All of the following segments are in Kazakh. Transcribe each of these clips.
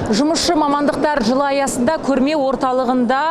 Жұмысшы мамандықтар жылы аясында көрме орталығында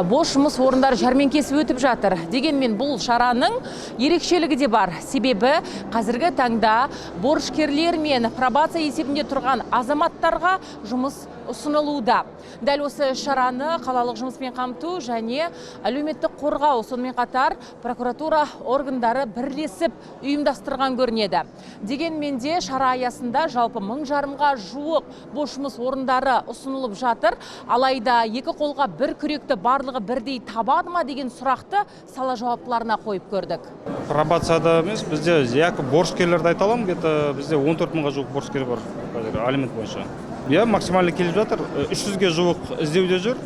бос жұмыс орындары жәрмеңкесі өтіп жатыр. Дегенмен бұл шараның ерекшелігі де бар. Себебі қазіргі таңда борышкерлер мен пробация есебінде тұрған азаматтарға жұмыс ұсынылуда. Дәл осы шараны қалалық жұмыспен қамту және әлеуметтік қорғау, сонымен қатар прокуратура органдары бірлесіп ұйымдастырған көрінеді. Дегенмен де шара аясында жалпы 1500-ға жуық бос жұмыс орындары ұсынылып жатыр. Алайда екі қолға бір күректі барлығы бірдей табады ма деген сұрақты сала жауаптыларына қойып көрдік. Пробацияда емес, бізде яки борышкерлерді айта аламын, где-то бізде 14 мыңға жуық борышкер бар қазір алимент бойынша. Иә, максимально келіп жатыр. 300-ге жуық іздеуде жүр.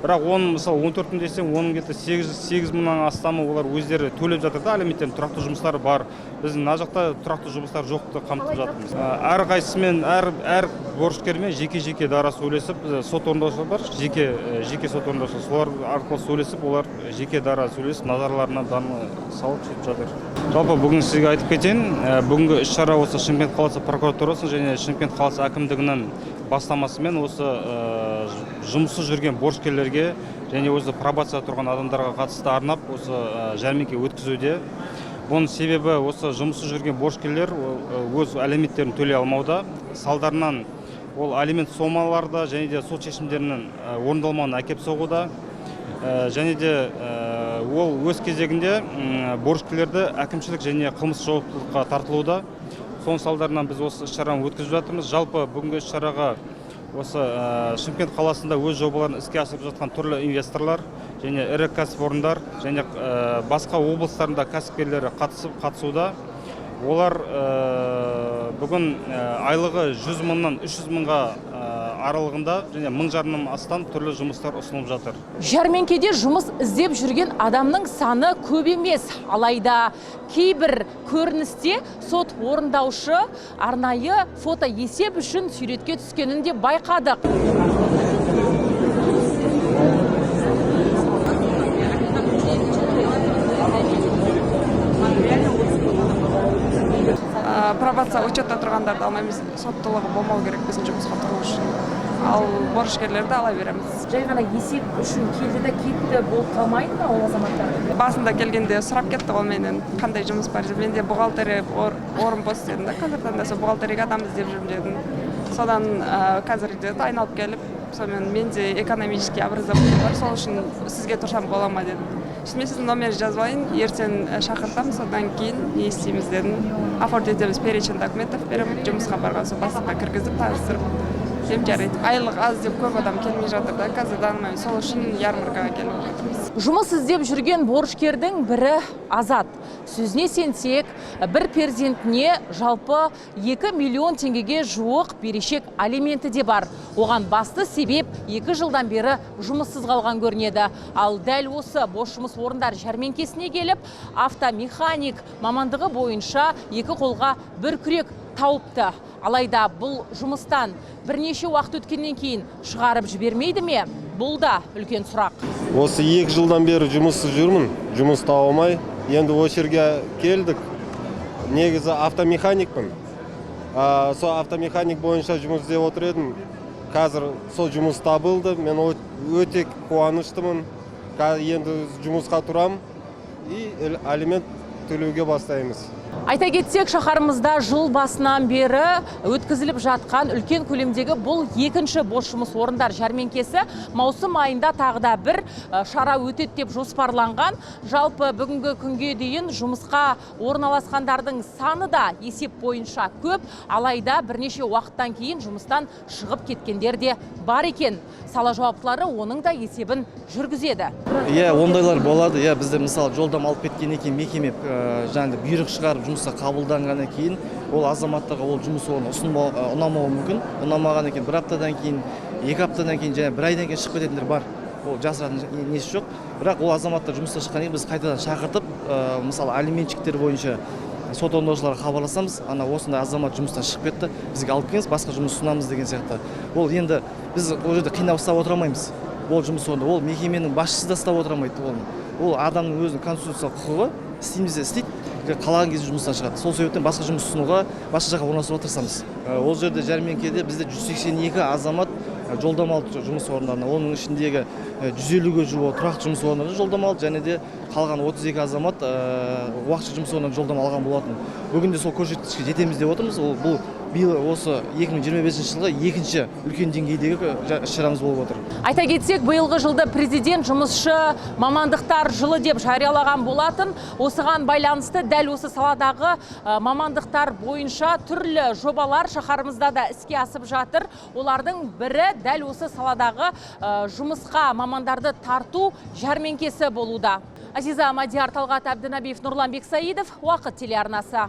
Бірақ оның, мысалы, 14 мың десем, оның где-то 8 мыңнан астамы олар өздері төлеп жатыр да, алименттерін, тұрақты жұмыстары бар. Біздің мына жақта тұрақты жұмыстар жоқты қамтып жатырмыз. Әрқайсысымен, әр борышкермен жеке-жеке дара сөйлесіп, сот орындаушылар бар, жеке сот орындаушылар, солар арқылы сөйлесіп, олар жеке дара сөйлесіп, назарларына даны салып сөйтіп жатыр. Жалпы бүгін сізге айтып кетейін, бүгінгі іс-шара осы Шымкент қаласы прокуратурасы және Шымкент қаласы әкімдігінің бастамасымен осы жұмыссыз жүрген борышкерлерге және осы пробацияда тұрған адамдарға қатысты арнап осы жәрмеңке өткізуде. Бұның себебі осы жұмыссыз жүрген борышкерлер өз алименттерін төлей алмауда. Салдарынан ол алимент сомалары және де сот шешімдерінің орындалмауына әкеп соғуда. Және де ол өз кезегінде борышкерлерді әкімшілік және қылмыс жауаптылыққа тартылуда. Соның салдарынан біз осы іс-шараны өткізіп жатырмыз. Жалпы бүгінгі іс-шараға осы Шымкент қаласында өз жобаларын іске асырып жатқан түрлі инвесторлар және ірі кәсіпорындар және басқа облыстарында кәсіпкерлері қатысуда. Олар бүгін айлығы 100 мыңнан 300 мыңға аралығында және мың жарымнан астам түрлі жұмыстар ұсынылып жатыр. Жәрмеңкеде жұмыс іздеп жүрген адамның саны көп емес. Алайда кейбір көріністе сот орындаушы арнайы фото есеп үшін суретке түскенін де байқадық. Пробация учетта тұрғандарды алмаймыз, соттылығы болмау керек біздің жұмысқа тұру үшін. Ал борышкерлерді ала береміз. Жай ғана есеп үшін келді де кетті болып қалмайды ма ол азаматтар? Басында келгенде сұрап кетті ғой менен, қандай жұмыс бар деп. Менде бухгалтерия орын бос дедім да, қазіргі таңда сол бухгалтерияға адам іздеп жүрмін дедім. Содан қазір деді айналып келіп, сонымен менде экономический образование бар, сол үшін сізге тұрсам бола ма дедім. Сосын мен сіздің номеріңізді жазып алайын, ертең шақыртамын, содан кейін не істейміз дедім. Оформить етеміз, перечень документов беремін, жұмысқа барған соң бастыққа кіргізіп, таныстырып. Дем жарайды. Айлық аз деп көп адам келмей жатыр да, қазір данный сол үшін ярмаркаға келіп жатырмыз. Жұмыс іздеп жүрген борышкердің бірі Азат. Сөзіне сенсек, бір перзентіне жалпы 2 миллион теңгеге жуық берешек алименті де бар. Оған басты себеп 2 жылдан бері жұмыссыз қалған көрінеді. Ал дәл осы бос жұмыс орындар жәрмеңкесіне келіп, автомеханик мамандығы бойынша екі қолға бір күрек тауыпты. Алайда бұл жұмыстан бірнеше уақыт өткеннен кейін шығарып жібермейді ме? Бұл да үлкен сұрақ. Осы 2 жылдан бері жұмыссыз жүрмін, жұмыс таба алмай. Енді осы жерге келдік. Негізі автомеханикпін. Сол автомеханик бойынша жұмыс іздеп отыр едім. Қазір сол жұмыс табылды. Мен өте қуаныштымын. Қазір енді жұмысқа тұрам и алимент төлеуге бастаймыз. Айта кетсек, шаһарымызда жыл басынан бері өткізіліп жатқан үлкен көлемдегі бұл екінші бос жұмыс орындар жәрмеңкесі маусым айында тағы да бір шара өтеді деп жоспарланған. Жалпы бүгінгі күнге дейін жұмысқа орналасқандардың саны да есеп бойынша көп, алайда бірнеше уақыттан кейін жұмыстан шығып кеткендер де бар екен. Сала жауаптылары оның да есебін жүргізеді. Иә, ондайлар болады. Иә, бізде мысалы жолдама алып кеткеннен кейін мекеме жаңағыдай бұйрық шығарып жұмысқа қабылданғаннан кейін ол азаматтарға ол жұмыс орны ұнамауы мүмкін. Ұнамағаннан кейін бір аптадан кейін, 2 аптадан кейін және бір айдан кейін шығып кететіндер бар. Ол жасыратын несі жоқ. Бірақ ол азаматтар жұмысқа шыққаннан кейін біз қайтадан шақыртып, мысалы алиментщиктер бойынша сот орындаушыларға хабарласамыз, ана осындай азамат жұмыстан шығып кетті, бізге алып келіңіз, басқа жұмыс ұсынамыз деген сияқты. Ол енді біз ол жерде қинап ұстап отыра алмаймыз. Ол жұмыс орны, ол мекеменің басшысы да ұстап отыра алмайды оны. Ол адамның өзінің конституциялық құқығы, істейміз де істейді, Қалаған кезде жұмыстан шығады. Сол себептен басқа жұмыс ұсынуға, басқа жаққа орналастыруға тырысамыз. Ол жерде, жәрмеңкеде бізде 182 азамат жолдама алды жұмыс орындарына. Оның ішіндегі 150-ге жуығы тұрақты жұмыс орнына жолдама алды және де қалған 32 азамат уақытша жұмыс орнына жолдама алған болатын. Бүгінде сол көрсеткішке жетеміз деп отырмыз. Ол бұл биыл осы 2025 жылғы екінші үлкен деңгейдегі іс шарамыз болып отыр. Айта кетсек, биылғы жылды президент жұмысшы мамандықтар жылы деп жариялаған болатын. Осыған байланысты дәл осы саладағы мамандықтар бойынша түрлі жобалар шаһарымызда да іске асып жатыр. Олардың бірі дәл осы саладағы жұмысқа мамандарды тарту жәрмеңкесі болуда. Азиза Мадияр, Талғат Әбдінабиев, Нұрлан Бексаидов, Уақыт телеарнасы.